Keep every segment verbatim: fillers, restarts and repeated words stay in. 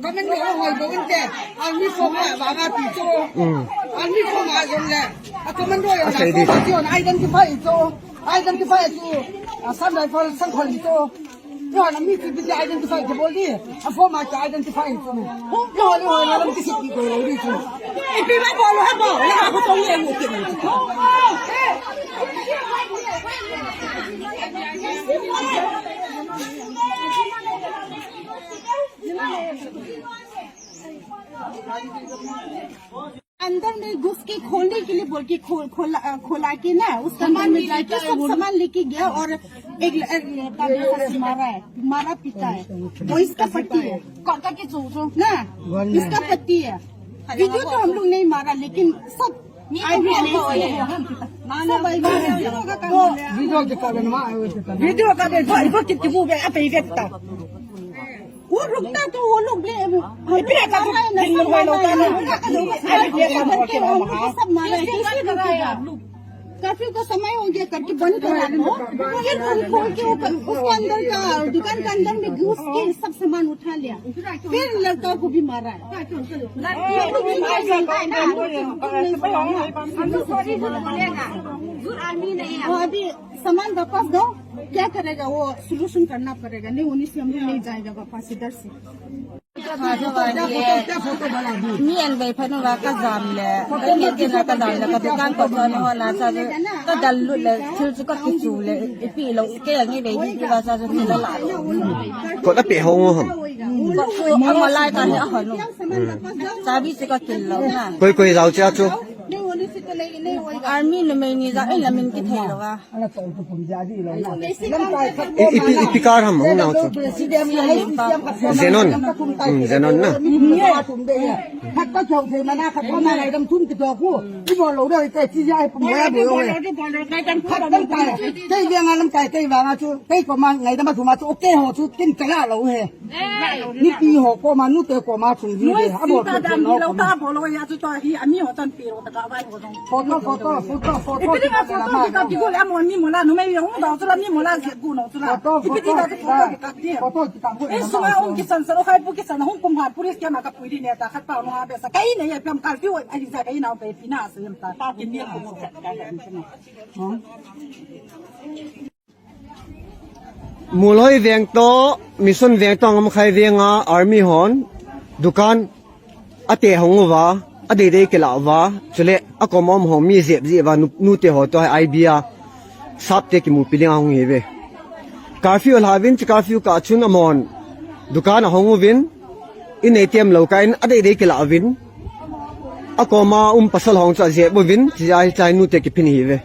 Comment lo hoi bo inte. Army form ma ba ga pi cho. Army form ma jong le. A comment lo yo. Identify cho. Identify cho. Assam Rifle sang khol cho. Yo na mi ti bi identify cho bol di. A form ma identify cho. Yo le hoi na lam ti si ki ko lo di cho. E pi ma bol ha bol. La ko to ye mo ke. अंदर में घुस के खोलने के लिए बोल के खोल खोला अ, खोला के ना, उसके अंदर में जाके सब सामान लेके गया और एक ल- एक लड़का मेरे साथ मारा है, मारा पीटा है। वो इसका पति है। कौन का के जो जो ना, इसका पति है। वीडियो तो हम लोग नहीं मारा, लेकिन सब आई विटनेस है। सब आई विटनेस है। वीडियो के कारण वहाँ आए हुए थे। वीडियो का देखो, इनको कितनी मूव है, आप ये देखता। वो रुकता तो वो लोग ले, फिर आता तो दिन में वो लोग का ना, अरे ये काम करके रहो वहाँ। सब मारा है, कैसे रुकेगा? कर्फ्यू का समय हो गया करके बंद करा दो। फिर खोल खोल के ऊपर उसके अंदर का दुकान के अंदर में घुस के सब सामान उठा लिया, फिर लड़का को भी मारा है। वो अभी सामान वापस दो, क्या करेगा वो, सोल्यूशन करना पड़ेगा। नहीं होने से हम लोग नहीं जाएगा वापस इधर से। Mi an bei phanu va ka zam le, ka ni tin ka zam le, ka dukan ko so ni ho la sa, ka dal lut le, thil chu ka ki chu le, ipi lo, ke ang ni bei ni ba sa chu thil la. Ko da pe ho ngo ham. Ko chu ang lai ka ni a ho no. Sa bi se ka kil lo na. Koi koi zau cha chu. Army numei ni za ei la min ki thei lo a. Ipi, ipi kar ham hung nau chu. Zenon. Hmm, Zenon na. Khat ka chau thei mana khat ko ma ngai dam thum ki to ku. I bo lo dei te chi ya pu mo ya bo yo. Khat lam kai. Tei veng a lam kai tei vang a chu. Tei ko ma ngai dam thum a chu. Okay ho chu kin ka la lo he. Ni pi ho ko ma nu te ko ma chung ji de. A bo ta dam lo ta bo lo ya chu to hi a mi ho tan pi lo ta ka vai ho. Photo, photo, photo, photo. Ipi dinga photo kita pigul amo ni mola numei yung daw sula ni mola si guno sula. Photo, ipi dinga photo kita dia. Photo kita photo. Isunga ong kisan sa okai pu kisan hong kumha pulis kya maka pwede niya ta khat pa no ha besa kai ne ya pam kal piu ai sa kai na pe pina sa yam ta. Kin ni ko. Mulhoi veng to, Mission veng to, Ngamkhai veng a, Army hon, dukan, a te hong uva, a dei dei kila uva, chule, a kom om hong mi zep zi uva, nu, nu te ho to, I B a, sap te ki mu piling a hong hi ve. Curfew la vin, chi curfew ka chun amon, dukan a hong uvin, in ei tem lo ka in, a dei dei kila uvin, a kom a um pasal hong cha zep uvin, chi ai chai nu te ki pin hi ve.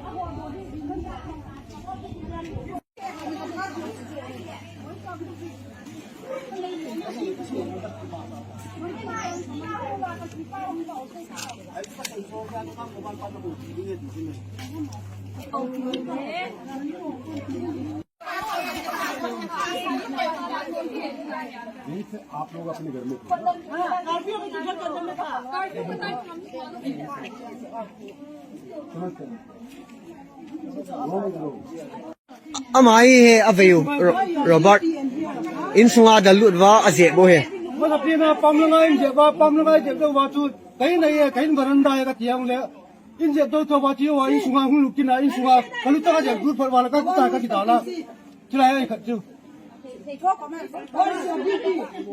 यहीं से आप लोग अपने घर में Ama hi he a vei u, Ro-, Robert. Insunga dal lut va a zep bo he. Mana pina pam la ngai je ba pam la ngai je do wa chu. Kai na ye kai veranda ye ka tiang le. इन जब तो बात ये हुआ, इन सुगा हूँ लुकी ना, इन सुगा कल तक जब दूर पर वाला का कुत्ता का किताला चलाया एक खच्चू।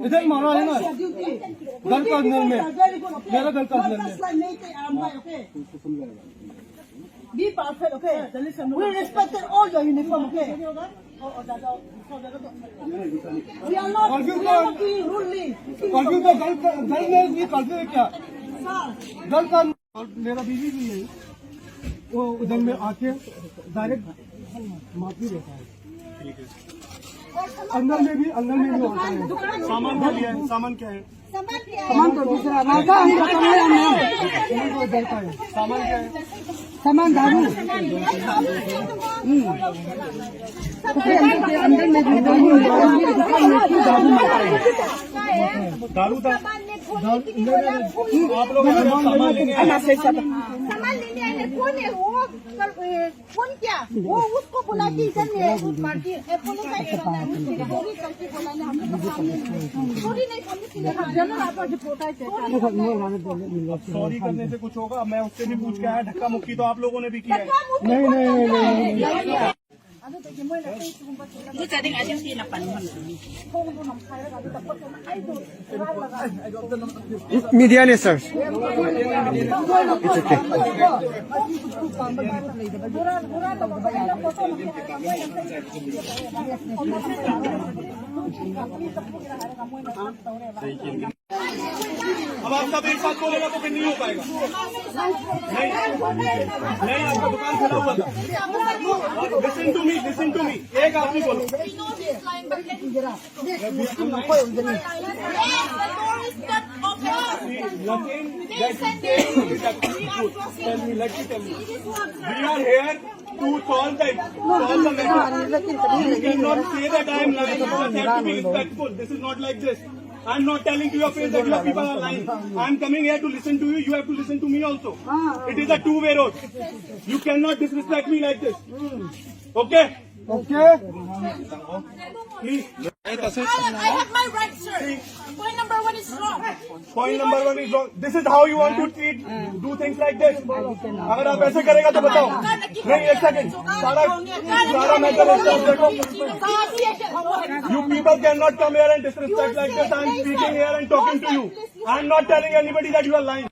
इधर मारा है ना, घर का अंदर में, मेरा घर का अंदर में। Be perfect, okay? We respected all your uniform, okay? We are not, we are not doing rudely. Curfew तो गर्ल, गर्ल में भी कर्फ्यू है क्या? गर्ल का और मेरा बीवी भी है, वो उधर में आके डायरेक्ट माफी देता है। अंदर में भी, अंदर में भी होता है। सामान क्या लिया है? सामान क्या है? सामान क्या है? सामान तो दूसरा, राधा हम खत्म है, हम नहीं। सामान क्या है? सामान दारू। हम्म। अंदर के, अंदर में भी दारू है, अंदर की दुकान में भी दारू मिलता है। दारू था। सामान में खोने के लिए बोला, आप लोग सामान लेने आए। सामान लेने आए, कौन है वो? कल, ए, कौन क्या? वो उसको बुला के इधर में उस पार्टी, ए, पुलिस आई तो वो भी करके बोला ना, हमको तो काम नहीं है। सॉरी नहीं बोलने के लिए हम जनरल आप आज पोता है। सॉरी करने से कुछ होगा? मैं उससे भी पूछ के आया, धक्का मुक्की तो आप लोगों ने भी किया है। धक्का मुक्की नहीं, नहीं, नहीं, नहीं, नहीं। Media ne, sir. It's okay. अब आप सब एक साथ बोलेगा तो फिर नहीं हो पाएगा। नहीं, नहीं, आपका दुकान खुला हुआ था। Listen to me, listen to me. एक आदमी बोलो। Nothing that you say is actually truth. Tell me, let me tell you. We are here to solve the, solve the matter. You cannot say that I am lying. You just have to be respectful. This is not like this. I'm not telling to your face that your people are lying. I'm coming here to listen to you. You have to listen to me also. It is a two-way road. You cannot disrespect me like this. Okay? Okay. Please. I have, I have my right, sir. Point number one is wrong. Point number one is wrong. This is how you want to treat, do things like this. अगर आप ऐसे करेगा तो बताओ। नहीं, एक second. सारा सारा मैटर, देखो, you people cannot come here and disrespect like this. I am speaking here and talking to you. I am not telling anybody that you are lying.